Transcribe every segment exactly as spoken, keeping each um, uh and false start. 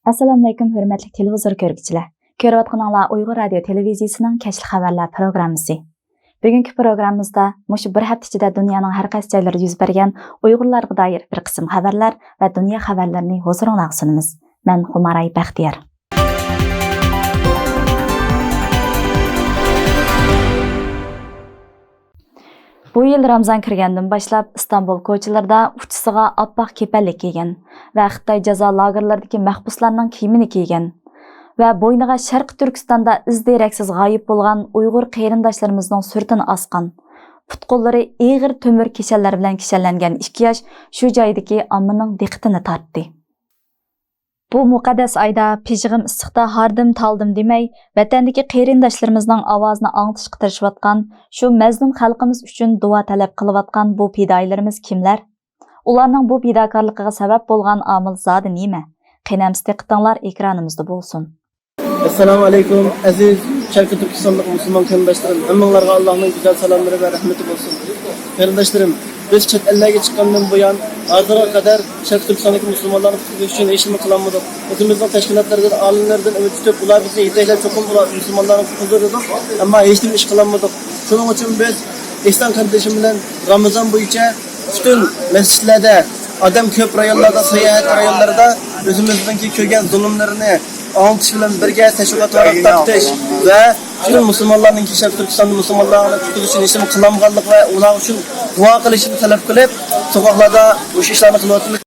ئەسسالامۇئەلەيكۇم، ھۆرمەتلىك تېلېۋىزور كۆرگۈچىلەر! كۆرۈۋاتقىنىڭلار ئۇيغۇر رادىيو تېلېۋىزىيىسىنىڭ كەچلىك خەۋەرلەر پروگراممىسى. بۈگۈنكى پروگراممىمىزدا مۇشۇ بىر ھەپتە ئىچىدە دۇنيانىڭ ھەر قايسى جايلىرىدا يۈز بەرگەن ئۇيغۇرلارغا دائىر بىر قىسىم خەۋەرلەر ۋە دۇنيا خەۋەرلىرىنى ھۇزۇرۇڭلارغا سۇنىمىز. مەن خۇماراي بەختىيار. بۇ يىل رامىزان كىرگەندىن باشلاپ، ئىستانبۇل كوچىلىرىدا ئۇچىسىغا ئاپئاق كېپەنلىك كىيگەن ۋە خىتاي جازا لاگېرلىرىدىكى مەھبۇسلارنىڭ كىيىمىنى كىيگەن ۋە بوينىغا شەرقىي تۈركىستاندا ئىز-دېرەكسىز غايىب بولغان ئۇيغۇر قېرىنداشلىرىمىزنىڭ سۈرىتىنى ئاسقان، پۇت-قوللىرى ئېغىر تۆمۈر كىشەنلەر بىلەن كىشەنلەنگەن ئىككى ياش شۇ جايدىكى ئاممىنىڭ دىققىتىنى تارتتى. بۇ مۇقەددەس ئايدا پىژغىم ئىسسىقتا ھاردىم-تالدىم دېمەي، ۋەتەندىكى قېرىنداشلىرىمىزنىڭ ئاۋازىنى ئاڭلىتىشقا تىرىشىۋاتقان شۇ مەزلۇم خەلقىمىز ئۈچۈن دۇئا تەلەپ قىلىۋاتقان بۇ پىدائىيلىرىمىز كىملەر؟ ئۇلارنىڭ بۇ پىداكارلىقىغا سەۋەب بولغان ئامىل زادى نېمە؟ قېنى ئەمىسە دىققىتىڭلار ئېكرانىمىزدا بولسۇن. ئەسسالامۇ ئەلەيكۇم، ئەزىز شەرقىي تۈركىستانلىق مۇسۇلمان قېرىنداشلىرىم، ھەممىڭلارغا ئاللاھنىڭ گۈزەل سالاملىرى ۋە رەھمىتى بولسۇن. قېرىنداشلىرىم، بىز چەت ئەللەرگە چىققاندىن بۇيان، ھازىرغا قەدەر شەرقىي تۈركىستاندىكى مۇسۇلمانلارنى قۇتقۇزۇش ئۈچۈن ھېچنېمە قىلالمىدۇق. ئۆزىمىزنىڭ تەشكىلاتلىرىدىن، ئالىملىرىدىن ئۈمىد كۈتۈپ، ئۇلار بىزنى يېتەكلەپ، چوقۇم ئۇلار مۇسۇلمانلارنى قۇتقۇزىدۇ دېدۇق، ئەمما ھېچنېمە ئىش قىلالمىدۇق. شۇنىڭ ئۈچۈن بىز ئېھسان قېرىندىشىم بىلەن رامىزان بويىچە پۈتۈن مەسچىتلەردە، ئادەم كۆپ رايونلاردا، ساياھەت رايونلىرىدا ئۆزىمىزنىڭكى كۆرگەن زۇلۇملىرىنى ئاڭلىتىش بىلەن بىرگە، تەشۋىقات ۋاراق تارقىتىش ۋە پۈتۈن مۇسۇلمانلارنىڭكى شەرقىي تۈركىستاندا مۇسۇلمانلارنى قۇتقۇزۇش ئۈچۈن ھېچنېمە قىلالمىغانلىقى ۋە ئۇلار ئۈچۈن دۇئا قىلىشنى تەلەپ قىلىپ، سوقاقلاردا مۇشۇ ئىشلارنى قىلىۋاتىمىز.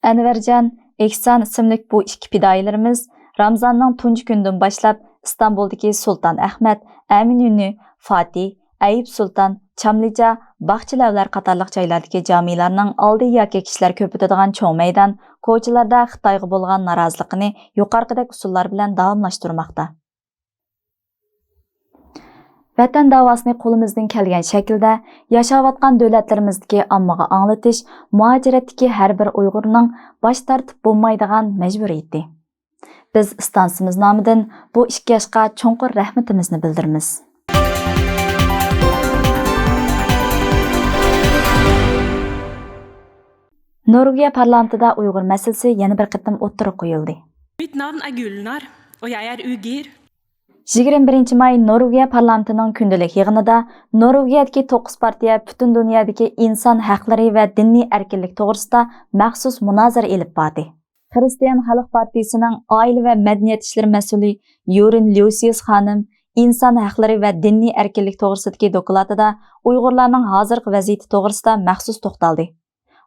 ئەنۋەرجان، ئېھسان ئىسىملىك بۇ ئىككى پىدائىيلىرىمىز رامىزاننىڭ تۇنجى كۈنىدىن باشلاپ ئىستانبۇلدىكى سۇلتان ئەخمەت، ئەمىنۈنى، فاتىھ، ئەييۇب سۇلتان، چاملىچا، باغچە لەۋلەر قاتارلىق جايلاردىكى جامىلارنىڭ ئالدى ياكى كىشىلەر كۆپ ئۆتىدىغان چوڭ مەيدان، كوچىلاردا خىتايغا بولغان نارازىلىقىنى يۇقىرىقىدەك ئۇسۇللار بىلەن داۋاملاشتۇرماقتا. ۋەتەن داۋاسىنى قولىمىزدىن كەلگەن شەكىلدە ياشاۋاتقان دۆلەتلىرىمىزدىكى ئاممىغا ئاڭلىتىش، مۇھاجىرەتتىكى ھەر بىر ئۇيغۇرنىڭ باش تارتىپ بولمايدىغان مەجبۇرىيىتى. بىز ئىستانسىمىز نامىدىن بۇ ئىككى ياشقا چوڭقۇر رەھمىتىمىزنى بىلدۈرىمىز. نورۋېگىيە پارلامېنتىدا ئۇيغۇر مەسىلىسى يەنە بىر قېتىم ئوتتۇرىغا قويۇلدى. Mitt navn er Gulnar, og jeg er uigur. يىگىرمە بىرىنچى ماي نورۋېگىيە پارلامېنتىنىڭ كۈندىلىك يىغىنىدا نورۋېگىيەدىكى توققۇز پارتىيە پۈتۈن دۇنيادىكى ئىنسان ھەقلىرى ۋە دىنىي ئەركىنلىك توغرىسىدا مەخسۇس مۇنازىرە ئېلىپ باردى. خىرىستىيان خەلق پارتىيىسىنىڭ ئائىلە ۋە مەدەنىيەت ئىشلىرى مەسئۇلى يۇرىن ليۇسىيۇس خانىم ئىنسان ھەقلىرى ۋە دىنىي ئەركىنلىك توغرىسىدىكى دوكلاتىدا ئۇيغۇرلارنىڭ ھازىرقى ۋەزىيىتى توغرىسىدا مەخسۇس توختالدى.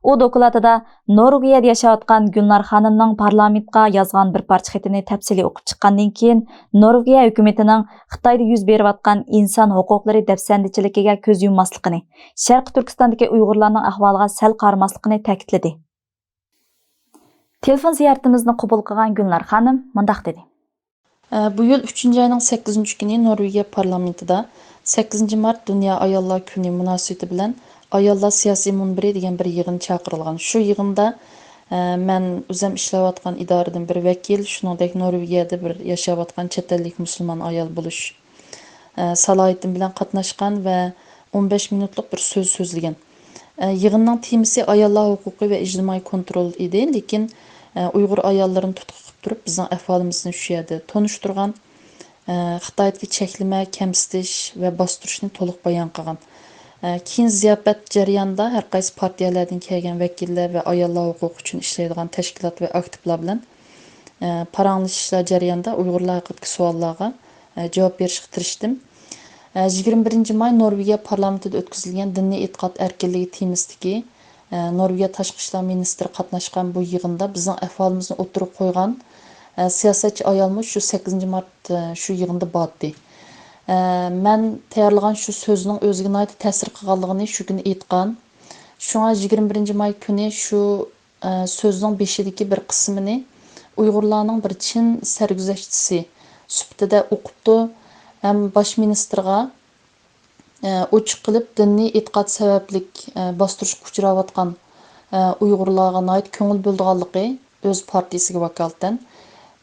ئۇ دوكلاتىدا نورۋېگىيەدە ياشاۋاتقان گۈلنار خانىمنىڭ پارلامېنتقا يازغان بىر پارچە خېتىنى تەپسىلىي ئوقۇپ چىققاندىن كېيىن، نورۋېگىيە ھۆكۈمىتىنىڭ خىتايدا يۈز بېرىۋاتقان ئىنسان ھوقۇقلىرى دەپسەندىچىلىكىگە كۆز يۇمماسلىقىنى، شەرقىي تۈركىستاندىكى ئۇيغۇرلارنىڭ ئەھۋالىغا سەل قارىماسلىقىنى تەكىتلىدى. تېلېفون زىيارىتىمىزنى قوبۇل قىلغان گۈلنار خانىم مۇنداق دېدى. ئە، بۇ يىل ئۈچىنچى ئاينىڭ سەككىزىنچى كۈنى نورۋېگىيە پارلامېنتىدا سەككىزىنچى مارت دۇنيا ئاياللار كۈنى مۇناسىۋىتى بىلەن ئاياللار سىياسىي مۇنبىرى دېگەن بىر يىغىن چاقىرىلغان. شۇ يىغىندا، ئە، مەن ئۆزۈم ئىشلەۋاتقان ئىدارىدىن بىر ۋەكىل، شۇنىڭدەك نورۋېگىيەدە بىر ياشاۋاتقان چەت ئەللىك مۇسۇلمان ئايال بولۇش ئە، سالاھىيىتىم بىلەن قاتناشقان ۋە ئون بەش مىنۇتلۇق بىر سۆز سۆزلىگەن. ئە، يىغىننىڭ تېمىسى ئاياللار ھوقۇقى ۋە ئىجتىمائىي كونترول ئىدى، لېكىن، ئە، ئۇيغۇر ئاياللىرىنى تۇتقا قىلىپ تۇرۇپ، بىزنىڭ ئەھۋالىمىزنى شۇ يەردە تونۇشتۇرغان، ئە، خىتايدىكى چەكلىمە، كەمسىتىش ۋە باستۇرۇشنى تولۇق بايان قىلغان. ئە، كېيىن زىياپەت جەريانىدا ھەر قايسى پارتىيەلەردىن كەلگەن ۋەكىللەر ۋە ئاياللار ھوقۇقى ئۈچۈن ئىشلەيدىغان تەشكىلات ۋە ئاكتىپلار بىلەن، ئە، پاراڭلىشىشلار جەريانىدا ئۇيغۇرلار ھەققىدىكى سوئاللارغا ئە، جاۋاب بېرىشكە تىرىشتىم. ئە، يىگىرمە بىرىنچى ماي نورۋېگىيە پارلامېنتىدا ئۆتكۈزۈلگەن دىنىي ئېتىقاد ئەركىنلىكى تېمىسىدىكى، ئە، نورۋېگىيە تاشقى ئىشلار مىنىستىرى قاتناشقان بۇ يىغىندا بىزنىڭ ئەھۋالىمىزنى ئوتتۇرىغا قويغان، ئە، سىياسەتچى ئايالمۇ شۇ سەككىزىنچى مارت، ئە، شۇ يىغىندا بارتتى. ئە، مەن تەييارلىغان شۇ سۆزنىڭ ئۆزىگە ناھايىتى تەسىر قىلغانلىقىنى شۇ كۈنى ئېيتقان. شۇڭا يىگىرمە بىرىنچى ماي كۈنى شۇ ئە، سۆزنىڭ بېشىدىكى بىر قىسمىنى ئۇيغۇرلارنىڭ بىر چىن سەرگۈزەشتىسى سۈپىتىدە ئوقۇپتۇ ھەم باش مىنىستىرغا، ئە، ئوچۇق قىلىپ دىنىي ئېتىقاد سەۋەبلىك، ئە، باستۇرۇشقا ئۇچراۋاتقان ئە، ئۇيغۇرلارغا ناھايىتى كۆڭۈل بۆلىدىغانلىقى ئۆز پارتىيىسىگە ۋاكالىتەن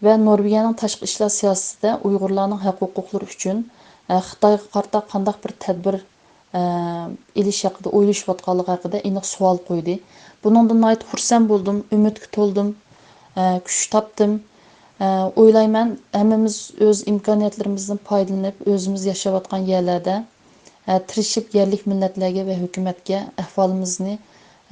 ۋە نورۋېگىيەنىڭ تاشقى ئىشلار سىياسىتىدە ئۇيغۇرلارنىڭ ھەق ھوقۇقلىرى ئۈچۈن، ئە، خىتايغا قارىتا قانداق بىر تەدبىر، ئە، ئېلىش ھەققىدە ئويلىشىۋاتقانلىقى ھەققىدە ئېنىق سوئال قويدى. بۇنىڭدىن ناھايىتى خۇرسەن بولدۇم، ئۈمىدكە تولدۇم، ئە، كۈچ تاپتىم. ئە، ئويلايمەن، ھەممىمىز ئۆز ئىمكانىيەتلىرىمىزدىن پايدىلىنىپ، ئۆزىمىز ياشاۋاتقان يەرلەردە، ئە، تىرىشىپ يەرلىك مىللەتلەرگە ۋە ھۆكۈمەتكە ئەھۋالىمىزنى،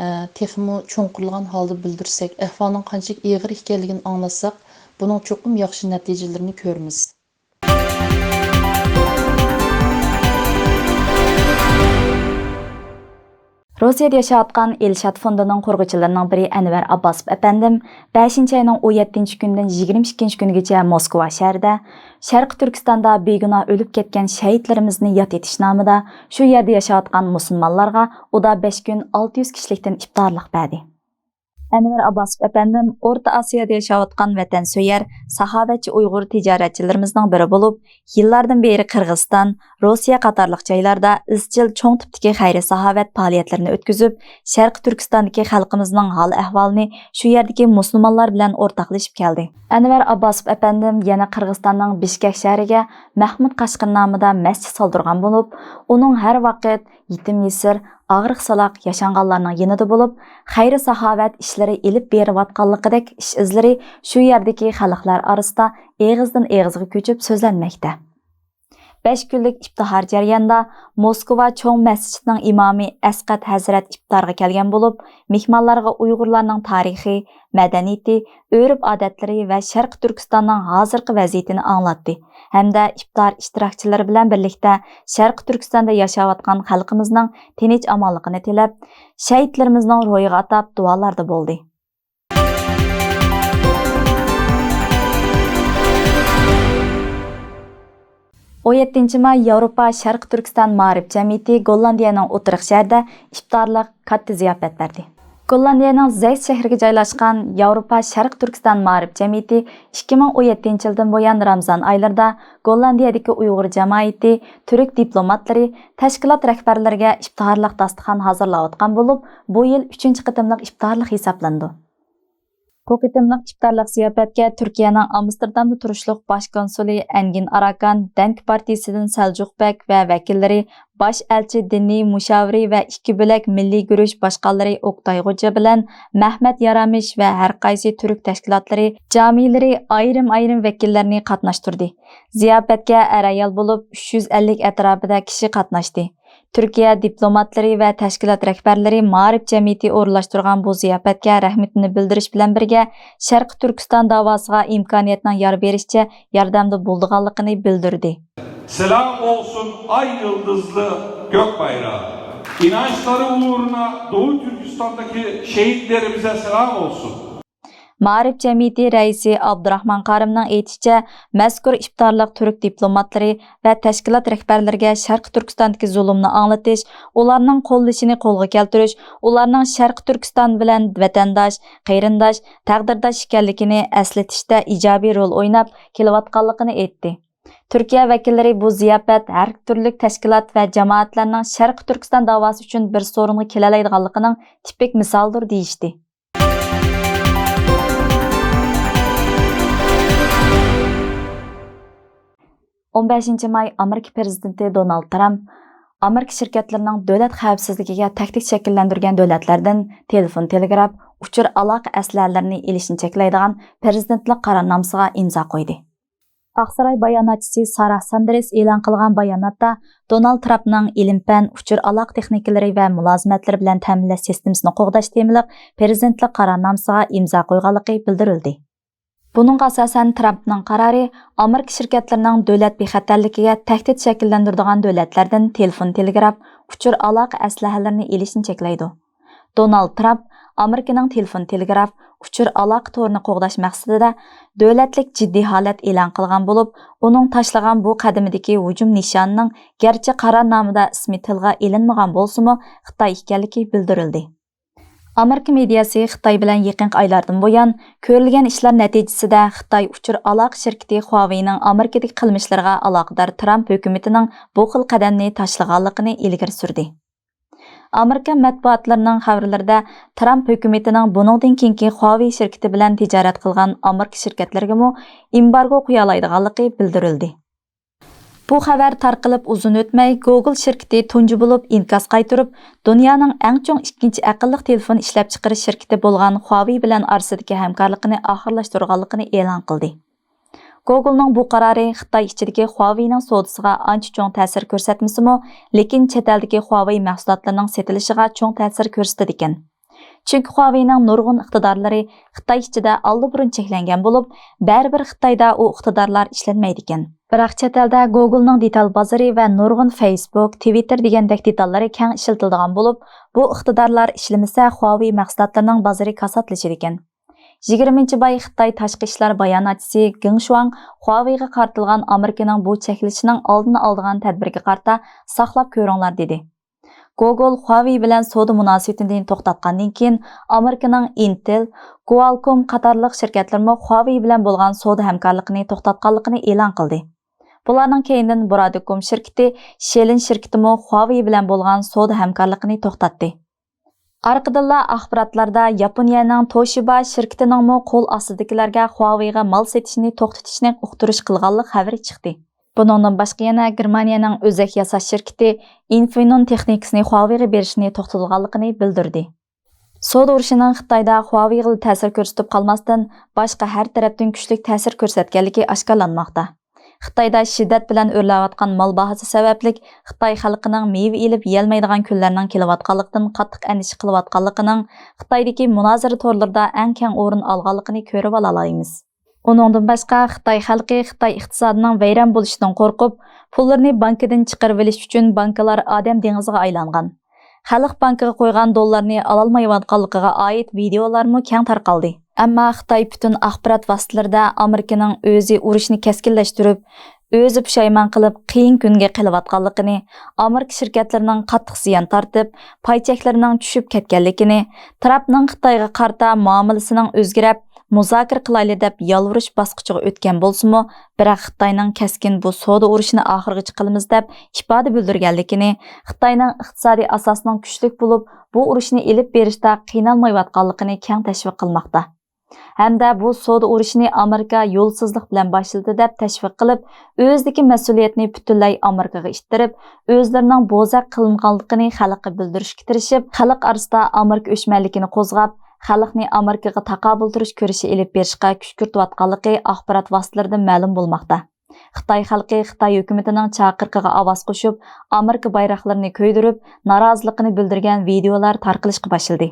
ئە، تېخىمۇ چوڭقۇرلىغان ھالدا بىلدۈرسەك، ئەھۋالنىڭ قانچىلىك ئېغىر ئىكەنلىكىنى ئاڭلاتساق، بۇنىڭ چوقۇم ياخشى نەتىجىلىرىنى كۆرىمىز. روسىيەدە ياشاۋاتقان ئىلشات فوندىنىڭ قۇرغۇچىلىرىنىڭ بىرى ئەنۋەر ئابباسوف ئەپەندىم بەشىنچى ئاينىڭ ئون يەتتىنچى كۈنىدىن يىگىرمە ئىككىنچى كۈنىگىچە موسكۋا شەھىرىدە شەرقىي تۈركىستاندا بىگۇناھ ئۆلۈپ كەتكەن شەھىدلىرىمىزنى ياد ئېتىش نامىدا شۇ يەردە ياشاۋاتقان مۇسۇلمانلارغا ئۇدا بەش كۈن ئالتە يۈز كىشىلىكتىن ئىپتارلىق بەردى. ئەنۋەر ئابباسوف ئەپەندىم ئورتا ئاسىيادا ياشاۋاتقان ۋەتەنسۆيەر، ساخاۋەتچى ئۇيغۇر تىجارەتچىلىرىمىزنىڭ بىرى بولۇپ، يىللاردىن بېرى قىرغىزىستان، روسىيە قاتارلىق جايلاردا ئىزچىل چوڭ تىپتىكى خەيرىي ساخاۋەت پائالىيەتلىرىنى ئۆتكۈزۈپ، شەرقىي تۈركىستاندىكى خەلقىمىزنىڭ ھال-ئەھۋالىنى شۇ يەردىكى مۇسۇلمانلار بىلەن ئورتاقلىشىپ كەلدى. ئەنۋەر ئابباسوف ئەپەندىم يەنە قىرغىزىستاننىڭ بىشكەك شەھىرىگە مەھمۇد قەشقىرى نامىدا مەسچىت سالدۇرغان بولۇپ، ئۇنىڭ ھەر ۋاقىت يېتىم-يېسىر، ئاغرىق-سالاق ياشانغانلارنىڭ يېنىدا بولۇپ، خەير-ساخاۋەت ئىشلىرى ئېلىپ بېرىۋاتقانلىقىدەك ئىش ئىزلىرى شۇ يەردىكى خەلقلەر ئارىسىدا ئېغىزدىن ئېغىزغا كۆچۈپ سۆزلەنمەكتە. بەش كۈنلۈك ئىپتىھار جەريانىدا موسكۋا چوڭ مەسچىتىنىڭ ئىمامى ئەسقەت ھەزرەت ئىپتارغا كەلگەن بولۇپ، مېھمانلارغا ئۇيغۇرلارنىڭ تارىخى، مەدەنىيىتى، ئۆرپ-ئادەتلىرى ۋە شەرقىي تۈركىستاننىڭ ھازىرقى ۋەزىيىتىنى ئاڭلاتتى ھەمدە ئىپتار ئىشتىراكچىلىرى بىلەن بىرلىكتە شەرقىي تۈركىستاندا ياشاۋاتقان خەلقىمىزنىڭ تىنچ-ئامانلىقىنى تىلەپ، شەھىتلىرىمىزنىڭ روھىغا ئاتاپ دۇئالاردا بولدى. ئون يەتتىنچى ماي ياۋروپا شەرقىي تۈركىستان مائارىپ جەمئىيىتى گوللاندىيەنىڭ ئوتتۇرىغا شەھىرىدە ئىپتارلىق كاتتا زىياپەت بەردى. گوللاندىيەنىڭ زەيت شەھىرىگە جايلاشقان ياۋروپا شەرقىي تۈركىستان مائارىپ جەمئىيىتى ئىككى مىڭ ئون يەتتىنچى يىلدىن بۇيان رامزان ئايلىرىدا گوللاندىيەدىكى ئۇيغۇر جامائىتى، تۈرك دىپلوماتلىرى، تەشكىلات رەھبەرلىرىگە ئىپتىھارلىق داستىخان ھازىرلاۋاتقان بولۇپ، بۇ يىل ئۈچىنچى قېتىملىق ئىپتارلىق ھېسابلىنىدۇ. بۇ قېتىملىق ئىپتارلىق زىياپەتكە تۈركىيەنىڭ ئامستېردامدا تۇرۇشلۇق باش كونسۇلى ئەنگىن ئاراكان، دەنك پارتىيىسىدىن سەلجۇق بەگ ۋە ۋەكىللىرى، باش ئەلچى دىنىي مۇشاۋىرى ۋە ئىككى بۆلەك مىللىي گۈرۈش باشقانلىرى ئوكتاي غوجا بىلەن مەھمەت يارامىش ۋە ھەر قايسى تۈرك تەشكىلاتلىرى، جامىلىرى، ئايرىم-ئايرىم ۋەكىللەرنى قاتناشتۇردى. زىياپەتكە ئەر-ئايال بولۇپ ئۈچ يۈز ئەللىك ئەتراپىدا كىشى قاتناشتى. تۈركىيە دىپلوماتلىرى ۋە تەشكىلات رەھبەرلىرى مائارىپ جەمئىيىتى ئورۇنلاشتۇرغان بۇ زىياپەتكە رەھمىتىنى بىلدۈرۈش بىلەن بىرگە، شەرقىي تۈركىستان داۋاسىغا ئىمكانىيەتنىڭ يار بېرىشىچە ياردەمدە بولىدىغانلىقىنى بىلدۈردى. Selam olsun ay yıldızlı gök bayrağı. İnançları uğruna Doğu Türkistan'daki şehitlerimize selam olsun. مائارىپ جەمئىيىتى رەئىسى ئابدۇراخمان قارىمنىڭ ئېيتىشىچە، مەزكۇر ئىپتارلىق تۈرك دىپلوماتلىرى ۋە تەشكىلات رەھبەرلىرىگە شەرقىي تۈركىستاندىكى زۇلۇمنى ئاڭلىتىش، ئۇلارنىڭ قوللىشىنى قولغا كەلتۈرۈش، ئۇلارنىڭ شەرقىي تۈركىستان بىلەن ۋەتەنداش، قېرىنداش، تەقدىرداش ئىكەنلىكىنى ئەسلىتىشتە ئىجابىي رول ئويناپ كېلىۋاتقانلىقىنى ئېيتتى. تۈركىيە ۋەكىللىرى بۇ زىياپەت ھەر تۈرلۈك تەشكىلات ۋە جامائەتلەرنىڭ شەرقىي تۈركىستان داۋاسى ئۈچۈن بىر سورۇنغا كېلەلەيدىغانلىقىنىڭ تىپىك مىسالىدۇر، دېيىشتى. ئون بەشىنچى ماي ئامېرىكا پىرېزىدېنتى دونالد ترامپ ئامېرىكا شىركەتلىرىنىڭ دۆلەت خەۋپسىزلىكىگە تەھدىت شەكىللەندۈرگەن دۆلەتلەردىن تېلېفون، تېلېگراف، ئۇچۇر ئالاقە ئەسلىھەلىرىنى ئېلىشنى چەكلەيدىغان پىرېزىدېنتلىق قارارنامىسىغا ئىمزا قويدى. ئاقساراي باياناتچىسى سارا ساندېرس ئېلان قىلغان باياناتتا، دونالد ترامپنىڭ ئىلىم-پەن، ئۇچۇر ئالاقە تېخنىكىلىرى ۋە مۇلازىمەتلىرى بىلەن تەمىنلەش سىستېمىسىنى قوغداش تېمىلىق پىرېزىدېنتلىق قارارنامىسىغا ئىمزا قويغانلىقى بىلدۈرۈلدى. بۇنىڭغا ئاساسەن، ترامپنىڭ قارارى ئامېرىكا شىركەتلىرىنىڭ دۆلەت بىخەتەرلىكىگە تەھدىت شەكىللەندۈرىدىغان دۆلەتلەردىن تېلېفون، تېلېگراف، ئۇچۇر ئالاقە ئەسلىھەلىرىنى ئېلىشنى چەكلەيدۇ. دونالد ترامپ ئامېرىكىنىڭ تېلېفون، تېلېگراف، ئۇچۇر ئالاقە تورىنى قوغداش مەقسىتىدە دۆلەتلىك جىددىي ھالەت ئېلان قىلغان بولۇپ، ئۇنىڭ تاشلىغان بۇ قەدىمىدىكى ھۇجۇم نىشانىنىڭ گەرچە قارارنامىدا ئىسمى تىلغا ئېلىنمىغان بولسىمۇ، خىتاي ئىكەنلىكى بىلدۈرۈلدى. ئامېرىكا مېدىياسى خىتاي بىلەن يېقىنقى ئايلاردىن بۇيان كۆرۈلگەن ئىشلار نەتىجىسىدە خىتاي ئۇچۇر ئالاقە شىركىتى خۇاۋېينىڭ ئامېرىكىدىكى قىلمىشلىرىغا ئالاقىدار ترامپ ھۆكۈمىتىنىڭ بۇ خىل قەدەمنى تاشلىغانلىقىنى ئىلگىرى سۈردى. ئامېرىكا مەتبۇئاتلىرىنىڭ خەۋەرلىرىدە ترامپ ھۆكۈمىتىنىڭ بۇنىڭدىن كېيىنكى خۇاۋېي شىركىتى بىلەن تىجارەت قىلغان ئامېرىكا شىركەتلىرىگىمۇ ئېمبارگو قويالايدىغانلىقى بىلدۈرۈلدى. بۇ خەۋەر تارقىلىپ ئۇزۇن ئۆتمەي، گوگل شىركىتى تۇنجى بولۇپ ئىنكاس قايتۇرۇپ، دۇنيانىڭ ئەڭ چوڭ ئىككىنچى ئەقىللىق تېلېفون ئىشلەپچىقىرىش شىركىتى بولغان خۇاۋېي بىلەن ئارىسىدىكى ھەمكارلىقىنى ئاخىرلاشتۇرغانلىقىنى ئېلان قىلدى. گوگلنىڭ بۇ قارارى خىتاي ئىچىدىكى خۇاۋېينىڭ سودىسىغا ئانچە چوڭ تەسىر كۆرسەتمىسىمۇ، لېكىن چەت ئەلدىكى خۇاۋېي مەھسۇلاتلىرىنىڭ سېتىلىشىغا چوڭ تەسىر كۆرسىتىدىكەن. چۈنكى خۇاۋېينىڭ نۇرغۇن ئىقتىدارلىرى خىتاي ئىچىدە ئاللىبۇرۇن چەكلەنگەن بولۇپ، بەرىبىر خىتايدا ئۇ ئىقتىدارلار ئىشلەنمەيدىكەن. بىراق چەت ئەلدە گوگلنىڭ دېتال بازىرى ۋە نۇرغۇن فېيسبۇك، تىۋىتتېر دېگەندەك دېتاللىرى كەڭ ئىشلىتىلىدىغان بولۇپ، بۇ ئىقتىدارلار ئىشلىمىسە، خۇاۋېي مەھسۇلاتلىرىنىڭ بازىرى كاساتلىشىدىكەن. يىگىرمىنچى ماي خىتاي تاشقى ئىشلار باياناتچىسى گېڭ شۇاڭ خۇاۋېيغا قارىتىلغان ئامېرىكىنىڭ بۇ چەكلىشىنىڭ ئالدىنى ئالىدىغان تەدبىرگە قارىتا ساقلاپ كۆرۈڭلار، دېدى. گوگل خۇاۋېي بىلەن سودا مۇناسىۋىتىنى توختاتقاندىن كېيىن، ئامېرىكىنىڭ ئىنتېل، كوالكوم قاتارلىق شىركەتلىرىمۇ خۇاۋېي بىلەن بولغان سودا ھەمكارلىقىنى توختاتقانلىقىنى ئېلان قىلدى. بۇلارنىڭ كەينىدىن بۇرادىكوم شىركىتى، شېلىن شىركىتىمۇ خۇاۋېي بىلەن بولغان سودا ھەمكارلىقىنى توختاتتى. ئارقىدىنلا ئاخباراتلاردا ياپونىيەنىڭ توشىبا شىركىتىنىڭمۇ قول ئاستىدىكىلەرگە خۇاۋېيغا مال سېتىشنى توختىتىشنى ئۇقتۇرۇش قىلغانلىق خەۋىرى چىقتى. بۇنىڭدىن باشقا يەنە گېرمانىيەنىڭ ئۆزەك ياساش شىركىتى ئىنفىنون تېخنىكىسىنى خۇاۋېيغا بېرىشنى توختىتىدىغانلىقىنى بىلدۈردى. سودا ئۇرۇشىنىڭ خىتايدا خۇاۋېيغىلا تەسىر كۆرسىتىپ قالماستىن، باشقا ھەر تەرەپتىن كۈچلۈك تەسىر كۆرسەتكەنلىكى ئاشكارىلانماقتا. خىتايدا شىددەت بىلەن ئۆرلەۋاتقان مال باھاسى سەۋەبلىك خىتاي خەلقىنىڭ مېۋە ئېلىپ يېيەلمەيدىغان كۈنلەرنىڭ كېلىۋاتقانلىقىدىن قاتتىق ئەندىشە قىلىۋاتقانلىقىنىڭ خىتايدىكى مۇنازىرە تورلىرىدا ئەڭ كەڭ ئورۇن ئالغانلىقىنى كۆرۈۋالالايمىز. ئۇنىڭدىن باشقا، خىتاي خەلقى خىتاي ئىقتىسادىنىڭ ۋەيران بولۇشىدىن قورقۇپ، پۇللىرىنى بانكىدىن چىقىرىۋېلىش ئۈچۈن بانكىلار ئادەم دېڭىزىغا ئايلانغان. خەلق بانكىغا قويغان دوللارنى ئالالمايۋاتقانلىقىغا ئائىت ۋىدېئولارمۇ كەڭ تارقالدى. ئەمما خىتاي پۈتۈن ئاخبارات ۋاسىتىلىرىدە ئامېرىكىنىڭ ئۆزى ئۇرۇشنى كەسكىنلەشتۈرۈپ، ئۆزى پۇشايمان قىلىپ، قىيىن كۈنگە قېلىۋاتقانلىقىنى، ئامېرىكا شىركەتلىرىنىڭ قاتتىق زىيان تارتىپ، پاي چەكلىرىنىڭ چۈشۈپ كەتكەنلىكىنى، ترامپنىڭ خىتايغا قارىتا مۇئامىلىسىنىڭ ئۆزگىرىپ، مۇزاكىرە قىلايلى دەپ يالۋۇرۇش باسقۇچىغا ئۆتكەن بولسىمۇ، بىراق خىتاينىڭ كەسكىن بۇ سودا ئۇرۇشىنى ئاخىرغىچە قىلىمىز دەپ ئىپادە بىلدۈرگەنلىكىنى، خىتاينىڭ ئىقتىسادىي ئاساسىنىڭ كۈچلۈك بولۇپ، بۇ ئۇرۇشنى ئېلىپ بېرىشتا قىينالمايۋاتقانلىقىنى كەڭ تەشۋىق قىلماقتا. ھەمدە بۇ سودا ئۇرۇشىنى ئامېرىكا يولسىزلىق بىلەن باشلىدى دەپ تەشۋىق قىلىپ، ئۆزىدىكى مەسئۇلىيەتنى پۈتۈنلەي ئامېرىكىغا ئىتتىرىپ، ئۆزلىرىنىڭ بوزەك قىلىنغانلىقىنى خەلققە بىلدۈرۈشكە تىرىشىپ، خەلق ئارىسىدا ئامېرىكا ئۆچمەنلىكىنى قوزغاپ، خەلقنى ئامېرىكىغا تاقابىل تۇرۇش كۈرىشى ئېلىپ بېرىشقا كۈشكۈرتۈۋاتقانلىقى ئاخبارات ۋاسىتىلىرىدىن مەلۇم بولماقتا. خىتاي خەلقى خىتاي ھۆكۈمىتىنىڭ چاقىرىقىغا ئاۋاز قوشۇپ، ئامېرىكا بايراقلىرىنى كۆيدۈرۈپ، نارازىلىقىنى بىلدۈرگەن ۋىدېئولار تارقىلىشقا باشلىدى.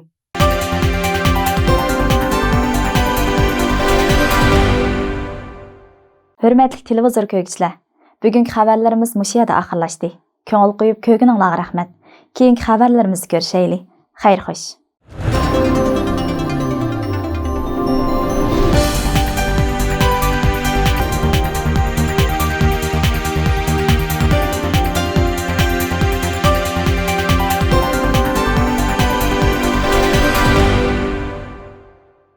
ھۆرمەتلىك تېلېۋىزور كۆرگۈچىلەر، بۈگۈنكى خەۋەرلىرىمىز مۇشۇ يەردە ئاخىرلاشتى. كۆڭۈل قويۇپ كۆرگىنىڭلارغا رەھمەت. كېيىنكى خەۋەرلىرىمىزدە كۆرۈشەيلى. خەير خوش.